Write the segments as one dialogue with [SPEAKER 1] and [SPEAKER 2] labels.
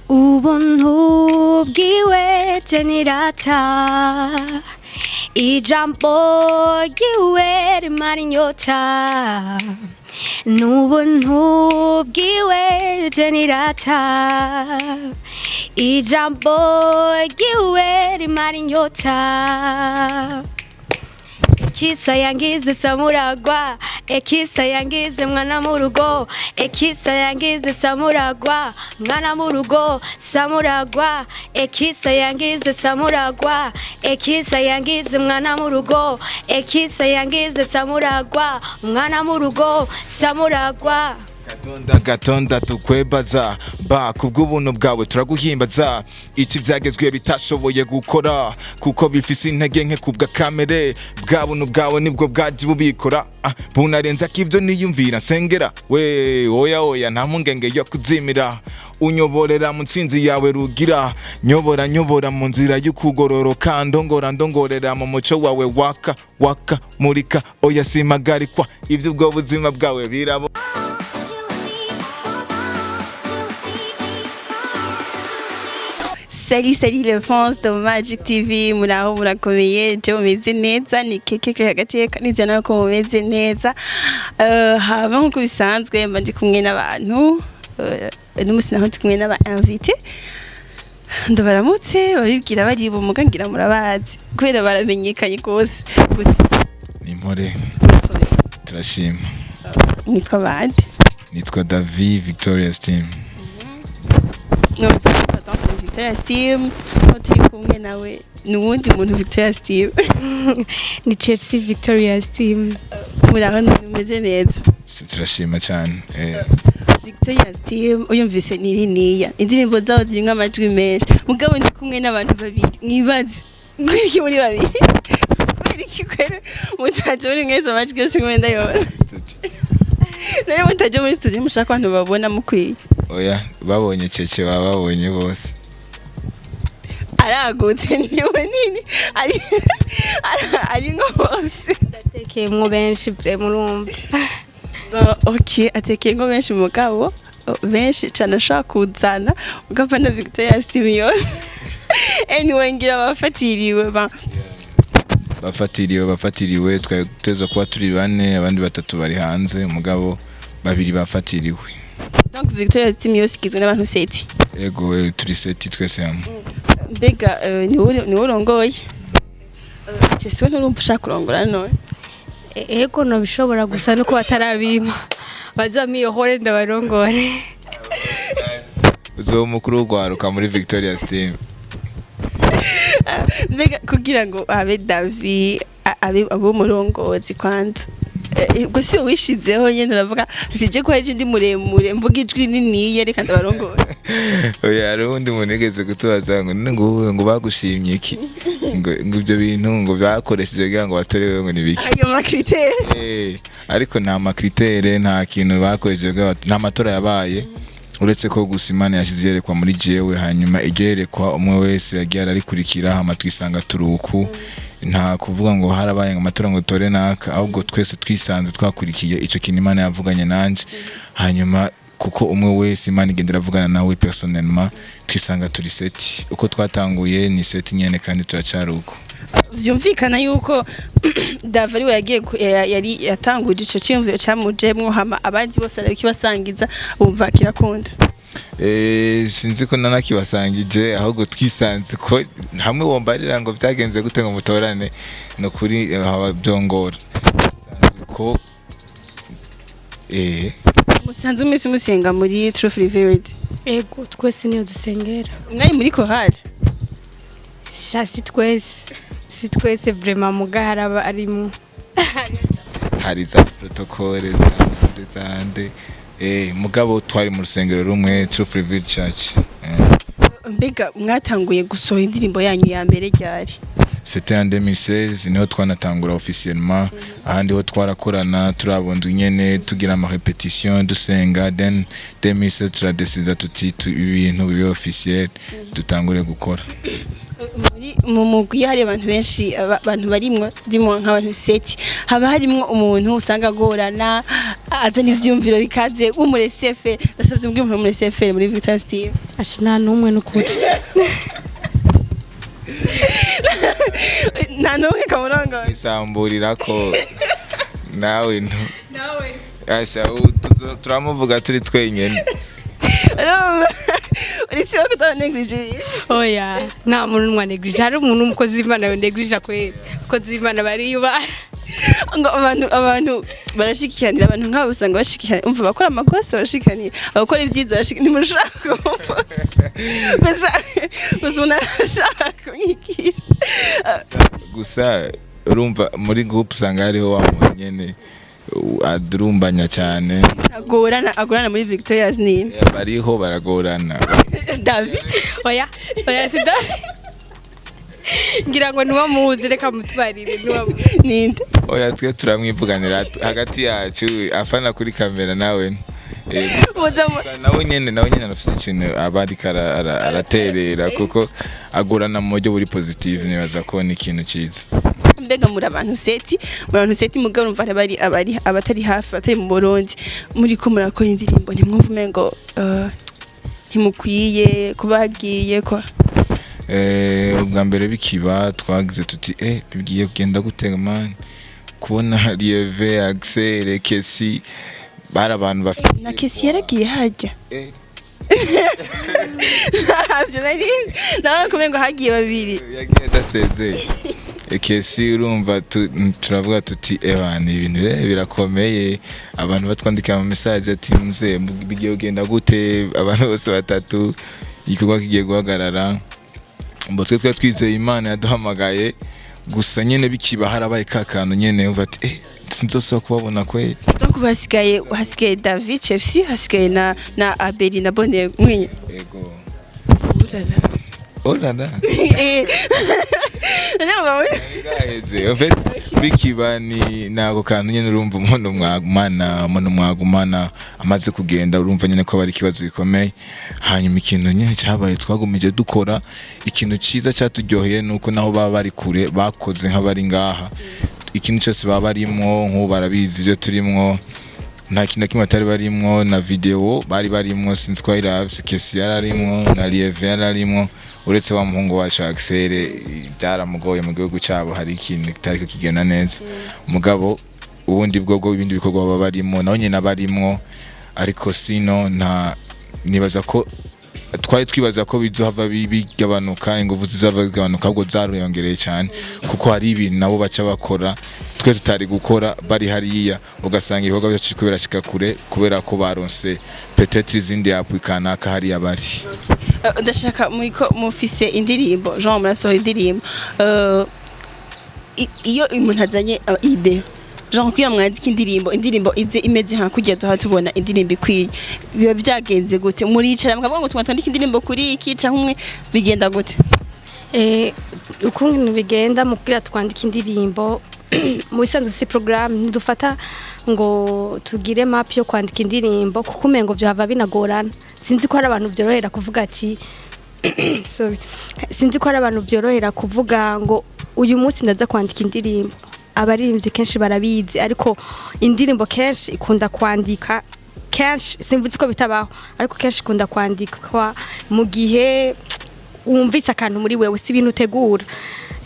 [SPEAKER 1] Ubuntu bwiwe je nirata, ijambo ryiwe rimara inyota. N'ubuntu bwiwe je nirata, ijambo ryiwe rimara inyota. Ekisa yangize samuragwa, ekisa yangize mwana mu rugo, ekisa yangize samuragwa mwana mu rugo, samuragwa, ekisa yangize samuragwa, ekisa yangize mwana mu rugo, ekisa yangize samuragwa mwana mu rugo, samuragwa.
[SPEAKER 2] Gatonda gatonda, tukwebaza ba kubw'ubuntu bwawe, turaguhimbaza. Iki byagezwe bitashoboye gukora kuko bifise intege nke kubwa kamere, bwa buntu bwawe nibwo bwaje bubikora. Bunarenza ko ibyo niyumvira nsengera we. Oya oya, nta mpungenge yo kuzimira, unyoborera mu ntsinzi yawe rugira. Nyobora, nyobora mu nzira y'ukugororoka, ndongora, ndongorera mu muco wawe waka waka murika. Oya, simpagarikwa, iby'ubwo buzima bwawe birabo.
[SPEAKER 3] Salut, salut les fans de Magic TV, muraho, murakomeye? Je mumeze neza, ni keke kuri hagati n'ivyo nawe ko mumeze neza. Haba nk'uko bisanzwe mba ndi kumwe n'abantu, n'umusi naho ndi kumwe n'aba invité. Ndabaramutse, babibwira bari bumuga, ngira murabazi kubera baramenyekanye gose.
[SPEAKER 2] Ni impore, turashima.
[SPEAKER 3] Nitwa bande?
[SPEAKER 2] Nitwa David, Victorious Team.
[SPEAKER 3] Victoria Steam, aho turi kumwe nawe ni uwundi muntu Victoria Steam.
[SPEAKER 1] Ni Chelsea, Victorious Team.
[SPEAKER 3] Muraho, mumeze neza?
[SPEAKER 2] Turashima cyane.
[SPEAKER 3] Victoria Steam uyumvise ni niniya, indirimbo zabo zirimo amajwi menshi, mugabo ndi kumwe n'abantu babiri. Mwibaze kubera iki muri babiri, kubera iki kwera mutaje muri mwese amajwi yose nk'uko ndayibona nayo mutaje muri studio, mushaka abantu babona mukwiye?
[SPEAKER 2] Oya, babonye cece baba babonye bose.
[SPEAKER 3] Aragutse, ni munini, ari nko bose.
[SPEAKER 1] Ndatekeyemwo benshi vraiment, urumva.
[SPEAKER 3] Ok, atekeye ngo benshi, mugabo benshi cyane ashaka kuzana ugapfa na Victoria Steam yose. Anyway, ngira bafatiriwe ba
[SPEAKER 2] Bafatiriwe, bafatiriwe. Twari gutezwa kuba turi bane, abandi batatu bari hanze, umugabo babiri bafatiriwe.
[SPEAKER 3] Donc Victoria Steam yose igizwe n'abantu sept?
[SPEAKER 2] Ego, turi sept twese hamwe.
[SPEAKER 3] Mbega ni wowe urongoye? Chese, we nturumva ushaka kurongora none?
[SPEAKER 1] Ego, nobishobora, gusa nuko batarabimpa. Bazamiyobore ndabarongore.
[SPEAKER 2] Uzoba umukuru w'urwaruka muri Victoria Steam.
[SPEAKER 3] Mbega kugira ngo abe Davi abe umurongozi kwanza, ubwo si wishizeho nyene uravuga ati je ko hari ndi muremure, mvuga ijwi niniye, reka ndabarongore?
[SPEAKER 2] Oya, hari uwundi muntu yigeze kutubaza ngo none ngo wowe ngo bagushimye iki, ngo ibyo bintu ngo bakoresheje kugira ngo batore wewe ngo ni biki?
[SPEAKER 3] Ayo ma critères.
[SPEAKER 2] Ariko nta ma critères, nta kintu bakoresheje kugira nta matora yabaye, uretse ko gusa Imana yashyize iyerekwa muri jewe, hanyuma iryo yerekwa umwe wese yagiye ararikurikira, hama twisanga turuku. Nta kuvuga ngo harabaye ngo amatora ngo dutore naka, ahubwo twese twisanze twakurikiye ico kintu Imana yavuganye nanje. Hanyuma kuko umwe wese Imana igenda iravugana nawe personnellement, twisanga turi sept. Uko twatanguye ni sept nyene kandi turacari uko.
[SPEAKER 3] Vyumvikana yuko Dava ariwe yagiye yari yatanguje ico ciyumviro camujemwo, hama abandi bose arabikibasangiza, bumva kirakunda.
[SPEAKER 2] Sinzi ko nanakibasangije, ahubwo twisanze ko hamwe wombarira ngo byagenze gute ngo mutorane, no kuri haba byongora ko
[SPEAKER 3] Musanze umisi musenga muri Truth Revealed?
[SPEAKER 1] Ego, twese niyo dusengera.
[SPEAKER 3] Mwari muri chorale?
[SPEAKER 1] Sha, si twese, si twese vraiment, muga haraba arimo.
[SPEAKER 2] Hari za protocole zande zande, mugabo twari mu rusengero rumwe, Truth Revealed Church.
[SPEAKER 3] Mbega mwatanguye gusohora indirimbo yanyu ya mbere ryari?
[SPEAKER 2] C'était en 2016 niho twanatangura officiellement. Ahandi ho twarakorana turabonda nyene, tugira ama répétition, dusenga. Then 2016 turadesida tuti ibintu bibe officiel, dutangure gukora.
[SPEAKER 3] Mu mugwi hari abantu benshi, abantu barimwo ndimo nk'abantu sept, haba harimwo umuntu usanga agorana, azana ivyumviro bikaze w'umuresefe. Ndasavye mbwira umuntu w'umuresefe muri Victor Steve.
[SPEAKER 1] Ashi, nta n'umwe n'ukuri.
[SPEAKER 3] Nta n'umwe kamurongoye.
[SPEAKER 2] Isamburira ko nawe ntu
[SPEAKER 1] Nawe.
[SPEAKER 2] Asha, turamuvuga turi twenyene.
[SPEAKER 3] Urumva uretse ko utabanegirije.
[SPEAKER 1] Oya, nta muntu n'umwe anegirije. Hari umuntu w'umukozi w'Imana yonegirije kweri? Abakozi b'Imana bariyubaha.
[SPEAKER 3] Ngo abantu barashikiranira, abantu nk'abo usanga bashikiranira, umva, abakora amakosa barashikiranira, abakora ibyiza barashikiranira. Ntimushaka kumva gusa umuntu arashaka kumwigira.
[SPEAKER 2] Gusa urumva muri group usanga hariho wa muntu nyene adurumbanya cyane.
[SPEAKER 3] Agorana muri Victoria's nini?
[SPEAKER 2] Bariho baragorana.
[SPEAKER 3] David.
[SPEAKER 1] Oya, oya, sida ngira ngo ntiwamuzi, reka mutubarire, ntiwamuzi.
[SPEAKER 3] Ninde?
[SPEAKER 2] Oya, twe turamwivuganira hagati yacu, afana kuri kamera nawe.
[SPEAKER 3] Muza
[SPEAKER 2] Nawe nyene arafite ikintu aba ariko araterera kuko agorana mu buryo buri positive, nibaza ko ni ikintu ciza.
[SPEAKER 3] Mbega muri abantu sept, mugabo urumva abari abatari hafi, batari mu Burundi, muri ko murakora indirimbo, ntimwumva umengo ntimukwiye kuba hagiye ko?
[SPEAKER 2] Ubwa mbere bikiba twagize tuti: "Bigiye kugenda gute man?" Kubona Lieve, Axel, Kesi bari abantu bafite
[SPEAKER 3] Na Kesi yaragiye hajya. Ntabyo nari nawe kumengo hagiye babiri.
[SPEAKER 2] Yagiye adasezeye Kesi. Urumva turavuga tuti: "Ebana, ibintu rero birakomeye." Abantu batwandikira ama message ati: "Mzee, bigiye kugenda gute? Abantu bose batatu, igikorwa kigiye guhagarara." Mbo twe twari twizeye Imana yaduhamagaye. Gusa nyene bikiba harabaye ka kantu nyene umva ati: "Sinzosubira kubabona kweli."
[SPEAKER 3] Donc hasigaye David, Chelsea, hasigaye na Abeli na Bonne Mwinyi.
[SPEAKER 2] Ego. Oh là là. Gaheze. En fait, bikiba ni nako kantu nyene, urumva umuntu mwagumana amaze kugenda, urumva nyene ko bari ikibazo gikomeye. Hanyuma ikintu nyene cabaye, twagumije dukora. Ikintu ciza caturyoheye nuko naho baba bari kure bakoze nk'abari ngaha. Ikintu cyose baba barimwo, nk'ubu barabizi ibyo turimwo, nta kintu na kimwe batari barimwo, na video bari barimwo. Sinzi ko ayiravye, Kesi yararimwo na Lieve yararimwo, uretse wa muhungu wacu Axel byaramugoye, mu gihugu cyabo hari ikintu kitariko kigenda neza. Mugabo ubundi bwo ibindi bikorwa baba barimo naho nyine barimwo, ariko sino nta nibaza ko twari twibaza ko bizohava bigabanuka, ingufu zizava zigabanuka, ahubwo zariyongereye cyane, kuko hari ibintu nabo baca bakora twe tutari gukora bari hariya, ugasanga ibikorwa byacu biriko birashika kure kubera ko baronse peut-être izindi appui kanaka hariya bari.
[SPEAKER 3] Ndashaka muriko mufise indirimbo, genre murasohora indirimbo. Iyo umuntu azanye idée, genre kugira mwandike indirimbo ize imeze nka kugira duha tubona indirimbo ikwiye, biba byagenze gute? Muricara mukavuga ngo twandike indirimbo kuri iki canke umwe, bigenda gute?
[SPEAKER 1] Ukuntu bigenda mu kugira twandike indirimbo, mu bisanzwe si programme. Ntidufata ngo tugire map yo kwandika indirimbo, kuko umengo vyohava binagorana. Sinzi ko hari abantu byorohera kuvuga ati, sorry, sinzi ko hari abantu byorohera kuvuga ngo uyu munsi ndaza kwandika indirimbo. Abaririmbyi kenshi barabizi, ariko indirimbo kenshi ikunda kwandika, kenshi, simvuze ko bitabaho, ariko kenshi ikunda kwandikwa mu gihe wumvise akantu muri wewe, si ibintu utegura.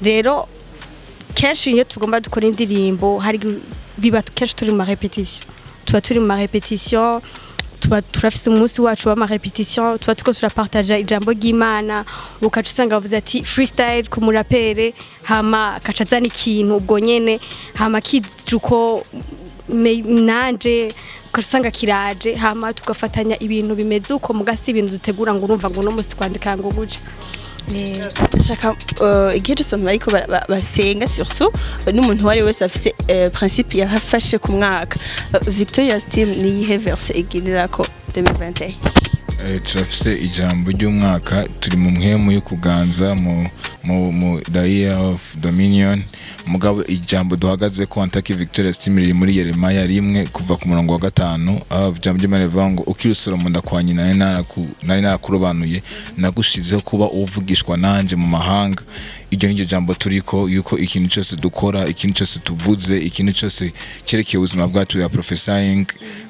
[SPEAKER 1] Rero kenshi iyo tugomba dukora indirimbo, hari biba kenshi turi mu ma répétition, tuba turi mu ma répétition, tuba turafise umunsi wacu w'ama répétition, tuba turiko turapartaja ijambo ry'Imana, ukaca usanga bavuze ati freestyle ku murapere, hama akaca azana ikintu ubwo nyene, hama kije uko nanje ukaca usanga kiraje, hama tugafatanya ibintu bimeze uko. Mugasi ibintu dutegura ngo urumva ngo uno munsi twandika ngo gutya.
[SPEAKER 3] Ndashaka igihe cyose abantu bariko basenga, surtout n'umuntu uwo ari we wese afise principe yafashe ku mwaka. Victoria's Team ni iyihe verse igenderako 2021?
[SPEAKER 2] Turafise ijambo ry'umwaka. Turi mu mpwemu yo kuganza mu the year of dominion. Mugabo ijambo duhagaze ko antaki Victoria's Team riri muri Yeremaya 1 kuva ku murongo wa 5, aho ijambo ry'Imana rivuga ngo: "Ukiri usoro mu nda kwa nyina nari narakurobanuye, nagushizeho kuba uvugishwa nanje mu mahanga." Iryo niryo jambo turiko, yuko ikintu cyose dukora, ikintu cyose tuvuze, ikintu cyose cyerekeye ubuzima bwacu, ya prophesying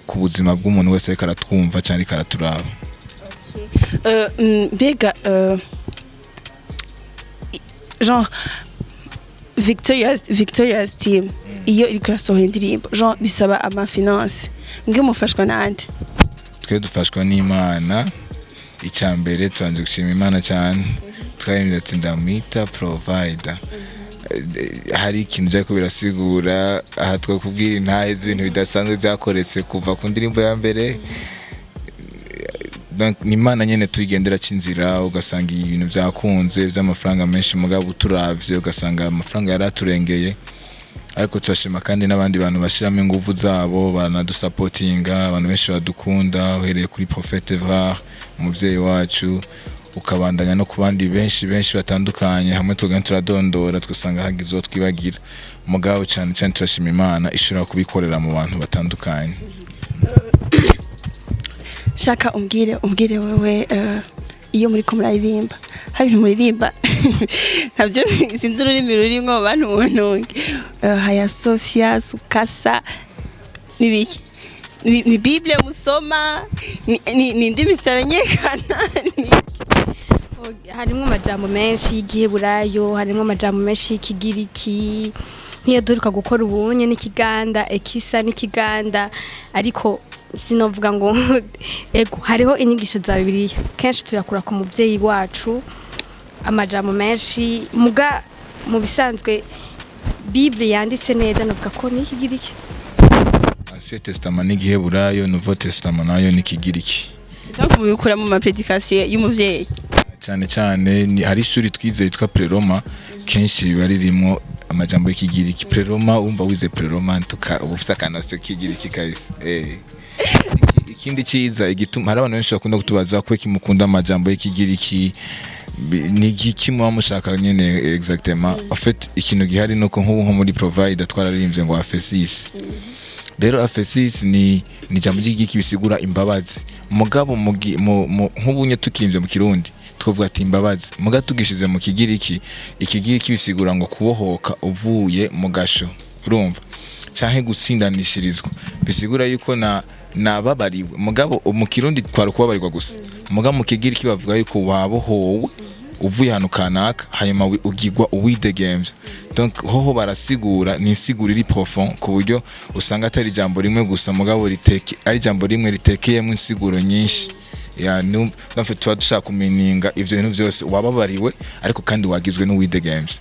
[SPEAKER 2] ku buzima bw'umuntu wese ariko aratwumva cyangwa ariko araturaba.
[SPEAKER 3] Mbega genre Victorious Team iyo iriko irasohora indirimbo, genre bisaba ama finance, mbwe mufashwa nande?
[SPEAKER 2] Twe dufashwa n'Imana. Icya mbere tubanje gushima Imana cyane. Twaririmbye ati "Ndamwita provider". Hari ikintu byariko birasigura aha, twakubwira intahe z'ibintu bidasanzwe byakoretse kuva ku ndirimbo ya mbere. Donc, ni Imana nyene tuyigendera c'inzira, ugasanga ibintu byakunze by'amafaranga menshi, mugabo uturavye ugasanga amafaranga yaraturengeye. Ariko turashima kandi n'abandi bantu bashiramo inguvu zabo, baranadusapotinga, abantu benshi badukunda, uhereye kuri Prophète Var, umuvyeyi wacu, ukabandanya no ku bandi benshi benshi batandukanye. Hamwe tugenda turadondora tugasanga hagize uwo twibagira, mugabo cyane cyane turashima Imana ishobora kubikorera mu bantu batandukanye.
[SPEAKER 3] Shaka umbwire wewe, iyo muri ko muraririmba, hari ibintu muririmba ntabyo sinzi ururimi rurimwo bantu muntunge. Haya Sofia Sukasa nibiki? Ni Bible musoma? Ni indimi zitamenyekana? Ni
[SPEAKER 1] Harimo amajambo menshi y'igiheburayo, harimo amajambo menshi y'ikigiriki, nk'iyo duheruka gukora ubunye n'ikiganda, ekisa n'ikiganda. Ariko sinovuga ngo ego, hariho inyigisho za Bibiliya, kenshi tuyakura ku mubyeyi wacu amajambo menshi. Muga mu bisanzwe Bible yanditse neza navuga ko ni ikigiriki.
[SPEAKER 2] Ancien Testament n'igiheburayo, Nouveau Testament nayo n'ikigiriki.
[SPEAKER 3] Donc mubikura mu ma prédication y'umuvyeyi?
[SPEAKER 2] Cyane cyane hari ishuri twize yitwa Pleroma, kenshi riba ririmo amajambo y'ikigiriki. Pleroma, wumva wize Pleroma tuka uba ufite akantu k'ikigiriki kabisa. Ikindi cyiza igituma hari abantu benshi bakunda kutubaza ko mukunda amajambo y'ikigiriki, ni igiki muba mushaka nyene exactement? En fait, ikintu gihari nuko nk'ubu nko muri Provider twararirimbye ngo aphesis. Rero aphesis ni ijambo ry'igiki bisigura imbabazi. Mugabo nk'ubu nye tukimvye mu Kirundi twavuga ati imbabazi, mugabo tugishize mu Kigiriki, ikigiriki bisigura ngo kubohoka uvuye mu gasho, urumva, canke gutsindanishirizwa. Bisigura yuko na nababariwe. Mugabo mu Kirundi twari kubabarirwa gusa, mugabo mu Kigiriki bavuga yuko wabohowe uvuye ahantu kanaka, hanyuma ugigwa uwidegemvya. Donc hoho barasigura, ni insiguro iri profond, ku buryo usanga atari ijambo rimwe gusa, mugabo riteke ari ijambo rimwe ritekeyemo insiguro nyinshi. Ya numva tuba dushaka kumininga ivyo bintu byose: wababariwe ariko kandi wagizwe n'uwidegemvya.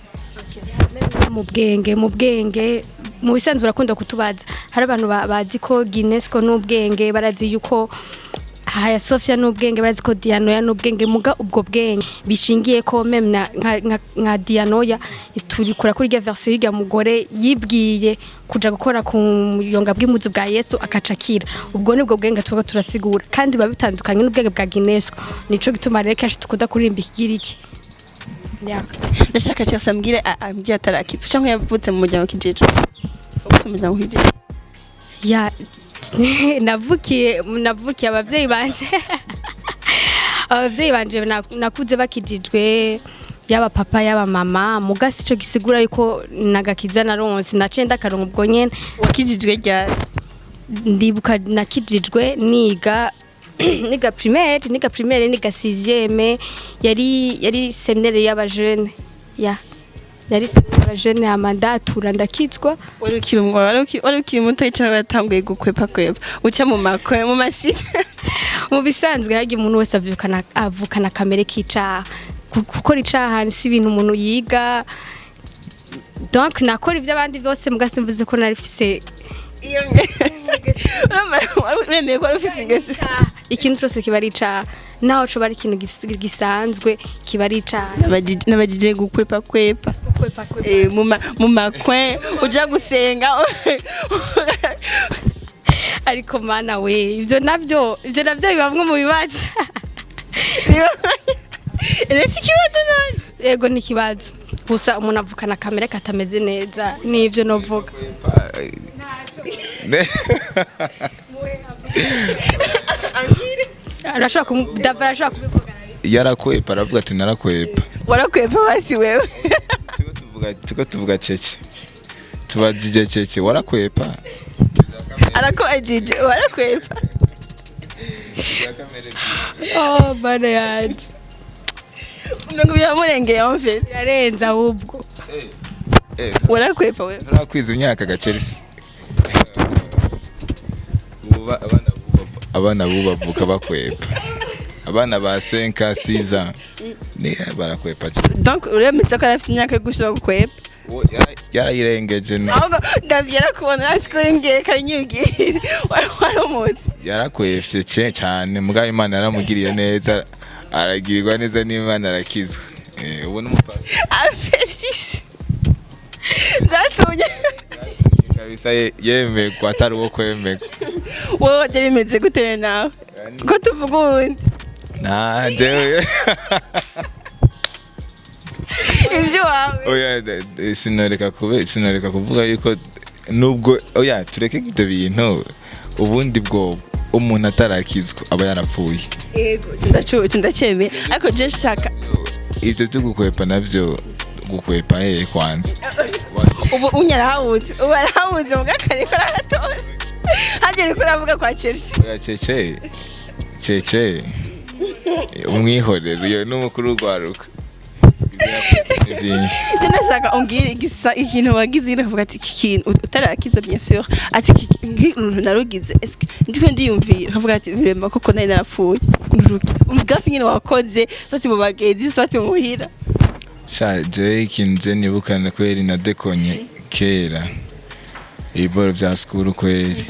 [SPEAKER 1] Mu bwenge mu bisanzwe urakunda kutubaza, hari abantu bazi ko Guinness ko n'ubwenge, barazi yuko Haya Sofia n'ubwenge, barazi ko Dianoya n'ubwenge. Muga ubwo bwenge bishingiye ko même na nka Dianoya turikura kuri rya verset y'irya mugore yibwiye kuja gukora ku muyonga bw'impuzu bwa Yesu akacakira. Ubwo nibwo bwenge tuba turasigura, kandi biba bitandukanye n'ubwenge bwa Guinness. Nico gituma rero kenshi dukunda kuririmba ikigiriki. Yeah.
[SPEAKER 3] Ndashaka cyose ambwire, ambwire atarakizwa cyangwa yavutse mu muryango kijeje, yavutse mu muryango kijeje?
[SPEAKER 1] Ya, navukiye abavyeyi banje nakuze bakijijwe, yaba papa yaba mama. Muga sico gisigura yuko nagakiza naronse naciye ndakaronka ubwo nyene.
[SPEAKER 3] Wakijijwe ryari?
[SPEAKER 1] Ndibuka nakijijwe niga primaire, niga sixième. Yari séminaire y'abajene, ya yari séminaire y'abajene, hama ndatura ndakizwa.
[SPEAKER 3] Wari ukiri muto cyangwa watanguye gukwepa kwepa uca mu makwe mu masite?
[SPEAKER 1] Mu bisanzwe harya umuntu wese avukana kamere k'icaha. Gukora icaha si ibintu umuntu yiga. Donc nakora ibyo abandi bose, muga simvuze ko nari mfise
[SPEAKER 3] Iyo uremeye ko wari ufise ingeso?
[SPEAKER 1] Ikintu cyose kiba ari icaha, naho coba ari ikintu gisanzwe kiba ari icaha.
[SPEAKER 3] Nabajije gukwepa kwepa.
[SPEAKER 1] Gukwepa kwepa.
[SPEAKER 3] Mu makwe uja gusenga.
[SPEAKER 1] Ariko mana we, ivyo navyo bibamwe mu bibazo.
[SPEAKER 3] Ese ikibazo nani?
[SPEAKER 1] Yego, ni ikibazo gusa umuntu avukana kamere katameze neza, nivyo novuga. Dava arashobora kubivuga.
[SPEAKER 2] Yarakwepa, aravuga ati narakwepa.
[SPEAKER 3] Warakwepa basi wewe?
[SPEAKER 2] Tuko tuvuga cece, tubajije cece, warakwepa?
[SPEAKER 3] Arakubajije, warakwepa?
[SPEAKER 1] Oh bana yanje.
[SPEAKER 3] Umengo biramurengeye en fait.
[SPEAKER 1] Birarenze ahubwo.
[SPEAKER 3] Warakwepa wewe?
[SPEAKER 2] Turakwiza imyaka gacerisi. Ubu abana bubu bavuka bakwepa. Abana ba 5 6 ans ni barakwepa cyane.
[SPEAKER 3] Donc uremetse ko arafite imyaka yo gushobora gukwepa?
[SPEAKER 2] Uwo yarayirengeje no.
[SPEAKER 3] Ahubwo David yarakubona hasi ko yongeye kabinyibwira wari umuzi.
[SPEAKER 2] Yarakwefye cyane, mugabo Imana yaramugiriye neza, aragirirwa neza n'Imana, arakizwa. Ubu ni umupasiteri.
[SPEAKER 3] Afesisi zatumye
[SPEAKER 2] Kabisa, yemegwa atari uwo kwemegwa.
[SPEAKER 3] Wowe byari bimeze gute rero nawe ko tuvuga uwundi?
[SPEAKER 2] Na jewe
[SPEAKER 3] Ibyo wawe.
[SPEAKER 2] Oya, sinoreka kuvuga yuko nubwo, oya, tureke ibyo bintu. Ubundi bwo umuntu atarakizwa aba yarapfuye.
[SPEAKER 3] Yego, ndacyemeye, ariko je nshaka
[SPEAKER 2] Ibyo byo gukwepa navyo, gukwepa hehe kwanza?
[SPEAKER 3] Ubu unyarahabuze, ubu arahabuze mu gakare ko aratora hagere ko uravuga kwa Chelsea.
[SPEAKER 2] Oya, cece cece, umwihorere, iyo n'umukuru w'urwaruka. Ibyo yakoze ni byinshi.
[SPEAKER 3] Je ndashaka umbwire igisa ikintu wagize nyine ukavuga ati iki kintu utarakiza, bien sûr, ati iki nki narugize, est-ce que ndiko ndiyumvira ukavuga ati vraiment koko nari narapfuye, urugafi nyine wakoze, soit mu bagenzi, soit muhira?
[SPEAKER 2] Sha, jewe ikintu je nibukana kweri nadekonye kera, ibiboro bya skuru kweri.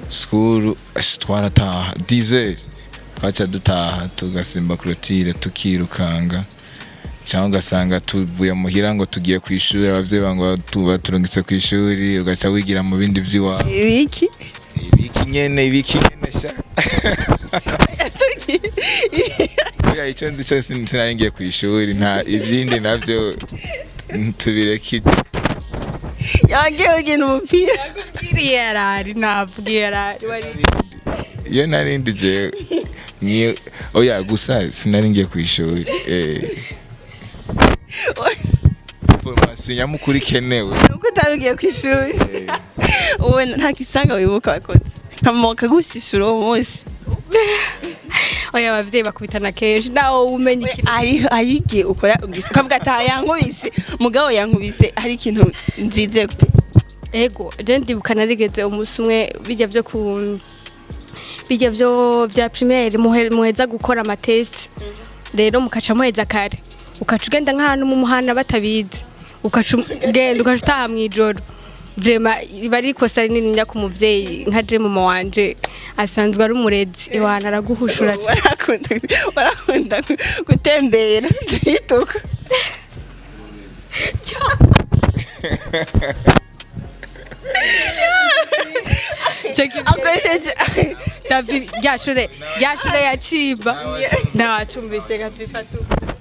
[SPEAKER 2] Skuru twarataha 10, twaca dutaha tugasimba clôture tukirukanga, cyangwa ugasanga tuvuye muhira ngo tugiye ku ishuri, abavyeyi bango baturungitse ku ishuri, ugaca wigira mu bindi vy'iwawe.
[SPEAKER 3] Ibiki?
[SPEAKER 2] Ibiki nyene, ibiki nyene sha. Oya, ico nzi cose sinari ngiye ku ishuri, nta ibindi navyo tubireke ibyo.
[SPEAKER 3] Yagiye gukina umupira.
[SPEAKER 1] Kiriya yarari ntabwo yarari wari.
[SPEAKER 2] Iyo narindi jewe oya, gusa sinari ngiye ku ishuri, formation nyamukuru ikenewe.
[SPEAKER 3] Nuko utari ugiye ku ishuri. Ubu nta kisanga wibuka wakoze nka kagushishura uwo munsi?
[SPEAKER 1] Oya, abavyeyi bakubitana kenshi nawe umenya ikintu.
[SPEAKER 3] Hari igihe ukora ugise ukavuga ati aha yankubise, mugabo yankubise hari ikintu nzize pe.
[SPEAKER 1] Ego, je ndibuka narigeze umunsi umwe bijya byo ku bijya byo bya primaire muheza gukora ama test, rero mukaca muheza kare, ukaca ugenda nk'ahantu mu muhana batabizi, ukaca ugenda ukaca utaha mw'ijoro. Vraiment riba ari ikosa rinini ku muvyeyi. Nka je mama wanje asanzwe ari umurezi, iwana araguhushura cane.
[SPEAKER 3] Warakunda gutembera yituka.
[SPEAKER 1] Ico kintu
[SPEAKER 3] akoresheje
[SPEAKER 1] David, rya shure ya Cimba ntawacumbise katubifata uko.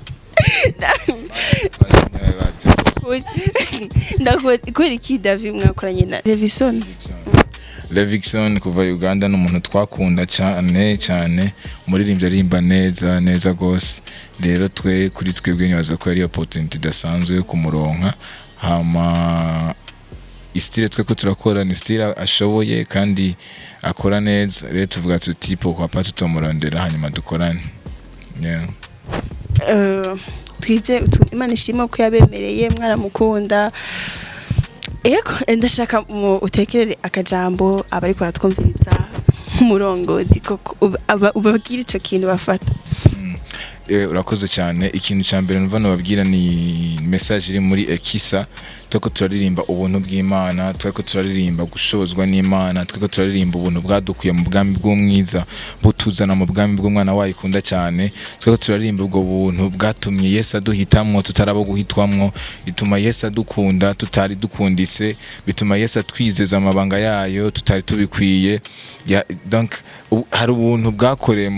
[SPEAKER 3] Kubera iki David mwakoranye na Levison?
[SPEAKER 2] Levixon kuva Uganda ni umuntu twakunda cyane cyane, umuririmbyi aririmba neza neza gose. Rero twe kuri twebwe nibaza ko ari opportunity idasanzwe yo kumuronka, hama i style twe ko turakora ni style ashoboye kandi akora neza. Rero tuvuga tuti pourquoi pas tutomurondera hanyuma dukorane, yeah.
[SPEAKER 3] Twize Imana ishimwe ko yabemereye mwaramukunda. Ego, ndashaka mu utekerere akajambo abari baratwumviriza nk'umurongozi koko, ubabwire ico kintu bafata.
[SPEAKER 2] Urakoze cyane. Ikintu cya mbere numva nababwira ni message iri muri Ekisa. Tweko turaririmba ubuntu bw'Imana, tweko turaririmba gushozwa n'Imana, tweko turaririmba ubuntu bwadukuye mu bwami bw'umwiza butuzana mu bwami bw'umwana wayo ikunda cyane. Tweko turaririmba ubwo buntu bwatumye Yesu aduhitamwo tutarabo guhitwamwo, bituma Yesu adukunda tutari dukunditse, bituma Yesu atwizeza amabanga yayo tutari tubikwiye. Donc hari ubuntu bwakoreye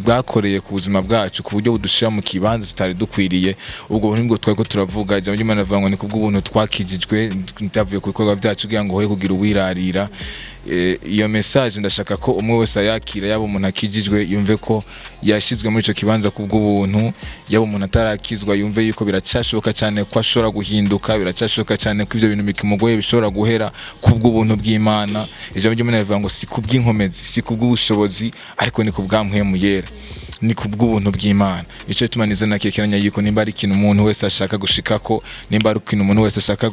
[SPEAKER 2] bwakoreye ku buzima bwacu ku buryo budushira mu kibanza tutari dukwiriye. Ubwo buntu nibwo twari ko turavuga. Ijambo ry'Imana rivuga ngo ni kubw'ubuntu twakijijwe, ndavuye ku bikorwa byacu kugira ngo hoye kugira uwirarira. Iyo message ndashaka ko umwe wese ayakira, yaba umuntu umuntu akijijwe yumve ko yashizwe muri ico kibanza kubw'ubuntu, yaba umuntu atarakizwa yumve yuko biracashoboka cyane ko ashobora guhinduka, biracashoboka cyane ko ivyo bintu bikimugoye bishobora guhera kubw'ubuntu bw'Imana. Ijambo ry'Imana rivuga ngo si kubw'inkomezi, si kubw'ubushobozi, ariko ni kubwa Mpwemu Yera, ni kubw'ubuntu bw'Imana. Ico gituma nize nakekeranya yuko nimba ari ikintu umuntu wese ashaka gushikako, nimba ari ikintu umuntu wese ashaka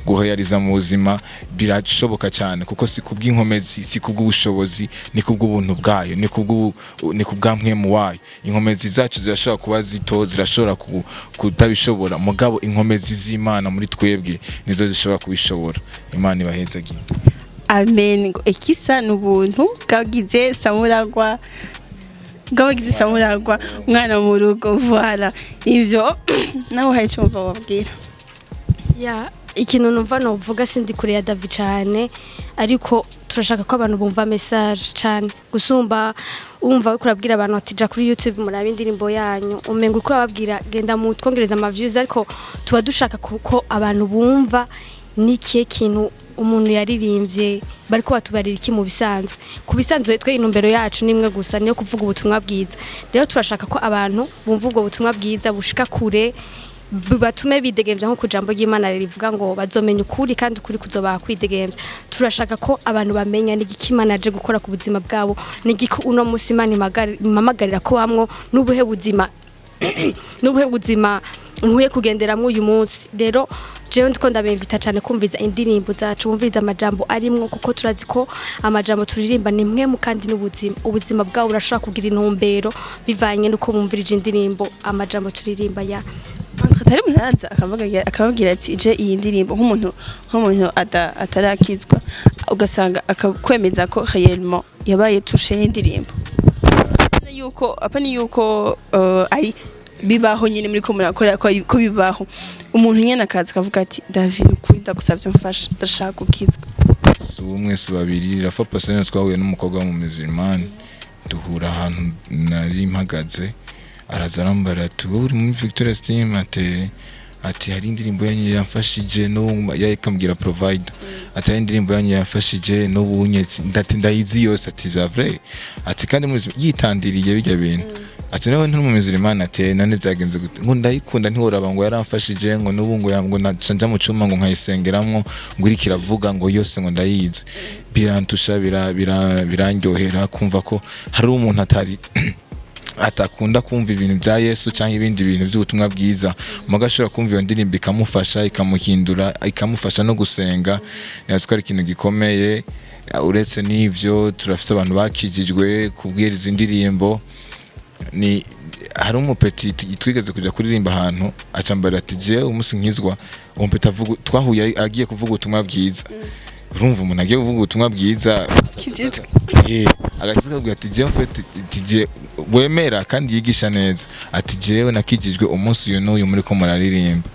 [SPEAKER 2] guhayariza mu buzima, birashoboka cyane, kuko si kubw'inkomezi, si kubw'ubushobozi, ni kubw'ubuntu bwayo, ni kubwa Mpwemu wayo. Inkomezi zacu zirashobora kuba zito, zirashobora kutabishobora, mugabo inkomezi z'Imana muri twebwe nizo zishobora kubishobora. Imana ibahezagiye.
[SPEAKER 3] Amen. Ngo ekisa n'ubuntu bwagize Samuragwa, bwabagize Samuragwa umwana mu rugo. Voilà, ivyo nawe hari ico wumva wabwira?
[SPEAKER 1] Ya, ikintu numva novuga, sindi kure ya David cyane, ariko turashaka ko abantu bumva message cyane gusumba wumva uriko urabwira abantu ati ja kuri YouTube murabe indirimbo yanyu, umenga uriko urababwira genda mu twongereza ama views, ariko tuba dushaka ko abantu bumva n'ikihe kintu umuntu yaririmbye, bariko batubarira iki mu bisanzwe. Ku bisanzwe twe intumbero yacu nimwe gusa, niyo kuvuga ubutumwa bwiza. Rero turashaka ko abantu bumva ubwo butumwa bwiza bushika kure, batume bidegemvya, nko kujambo ry'Imana rivuga ngo bazomenya ukuri kandi ukuri kuzobaha kwidegemvya. Turashaka ko abantu bamenya n'igiki Imana aje gukora ku buzima bwabo, n'igiki uno munsi Imana impamagarira ko bamwo, n'ubuhe buzima nkwiye kugenderamwo uyu munsi. Rero jewe ndiko ndabinvita cyane kumviza indirimbo zacu, bumviriza amajambo arimwo, kuko turazi ko amajambo turirimba ni mwe mu kandi n'ubuzima, ubuzima bwabo burashobora kugira intumbero bivanye n'uko bumvirije indirimbo, amajambo turirimba ya.
[SPEAKER 3] Atari umuntu araza akavuga, akababwira ati je iyi ndirimbo, nk'umuntu atarakizwa, ugasanga akakwemeza ko réellement yabaye touché y'indirimbo, yuko apa ni yuko ari bibaho nyine muri ko murakora, ko bibaho umuntu nyene akaza akavuga ati: "David, ukuri ndagusavye mfasha, ndashaka gukizwa"?
[SPEAKER 2] Si umwe, si babiri. Rafa Pasene twahuye n'umukobwa w'umumizimani, duhura ahantu nari mpagaze, araza arambara ati: "Wowe uri muri Victoria Steam?" Ati hari indirimbo yanyu yamfashije n'ubu. Yari provider ati: "Hari indirimbo yanyu yamfashije n'ubu nyetse." Ndati: "Ndayizi yose." Ati: "Vya vrai?" Ati: "Kandi muzi yitandiriye bijya bintu." Ati: "Nawe nturi mu Imana?" Ati: "Nane byagenze gute?" Ngo: "Ndayikunda, ntiworaba." Ngo yaramfashije, ngo n'ubu ngo naca nja mu cuma, ngo nkayisengeramwo, ngo iriko iravuga, ngo yose ngo ndayizi. Birantusha, birandyohera kumva ko hari umuntu atari atakunda kumva ibintu bya Yesu cyangwa ibindi bintu by'ubutumwa bwiza, muga ashobora kumva iyo ndirimbo ikamufasha, ikamuhindura, ikamufasha no gusenga. Nibaza ko ari ikintu gikomeye. Uretse n'ivyo, turafite abantu bakijijwe kubwiriza indirimbo. Ni hari umupeti twigeze kujya kuririmba ahantu, acambara ati: "Jewe umunsi nkizwa." Uwo mupeti avuga, twahuye agiye kuvuga ubutumwa bwiza. Urumva umuntu agiye kuvuga ubutumwa bwiza.
[SPEAKER 3] Kijijwe.
[SPEAKER 2] Agakiza kavuga ati: "Jewe mfite," ati: "Je wemera kandi yigisha neza." Ati: "Jewe nakijijwe umunsi uyu n'uyu muri ko muraririmba."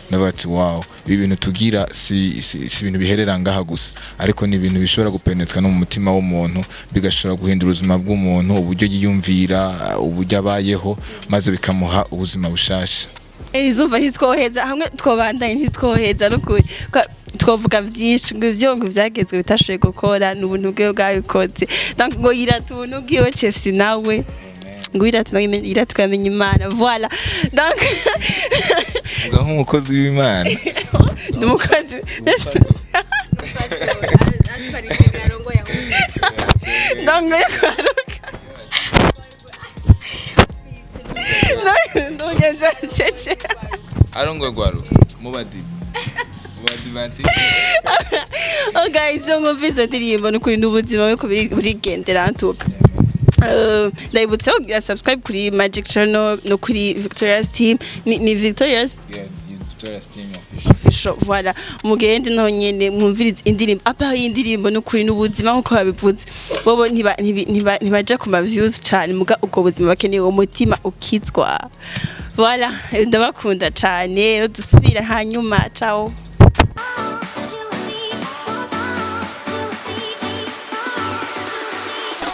[SPEAKER 2] Ndavuga ati: "Wow, ibi bintu tugira si ibintu biherera ngaha gusa, ariko ni ibintu bishobora gupenetra no mu mutima w'umuntu, bigashobora guhindura ubuzima bw'umuntu, uburyo yiyumvira, uburyo abayeho, maze bikamuha ubuzima bushasha."
[SPEAKER 3] Izuba ntitwoheza hamwe, twobandanye ntitwoheza n'ukuri. Twovuga byinshi, ngo ivyo ngo ivyagezwe bitashoboye gukora ni ubuntu bwiwe bwabikoze. Donc ngo yirata ubuntu bwiwe Chelsea, nawe ngo yirata, nawe yirata twamenye Imana. Voilà, donc
[SPEAKER 2] Vuga nk'umukozi w'Imana.
[SPEAKER 3] Ndi umukozi. Donc yo kwaruka ndi umugenzi wa Cece.
[SPEAKER 2] Arongoye gwaruka mubadi mubadi.
[SPEAKER 3] Oh guys, iyo mwumvise ndirimbo ni ukuri n'ubuzima buriko burigendera ntuka. Ndabibutsa kugira subscribe kuri Magic Channel no kuri Victoria's Team, ni Victoria's Official. Voilà, mugende naho nyene mwumvirize indirimbo. Apa iyi ndirimbo ni ukuri n'ubuzima nkuko babivuze bobo, ntibaja ku ma views cane, muga ubwo buzima bakeneye uwo mutima ukizwa. Voilà, ndabakunda cane. Rero dusubira hanyuma. Ciao.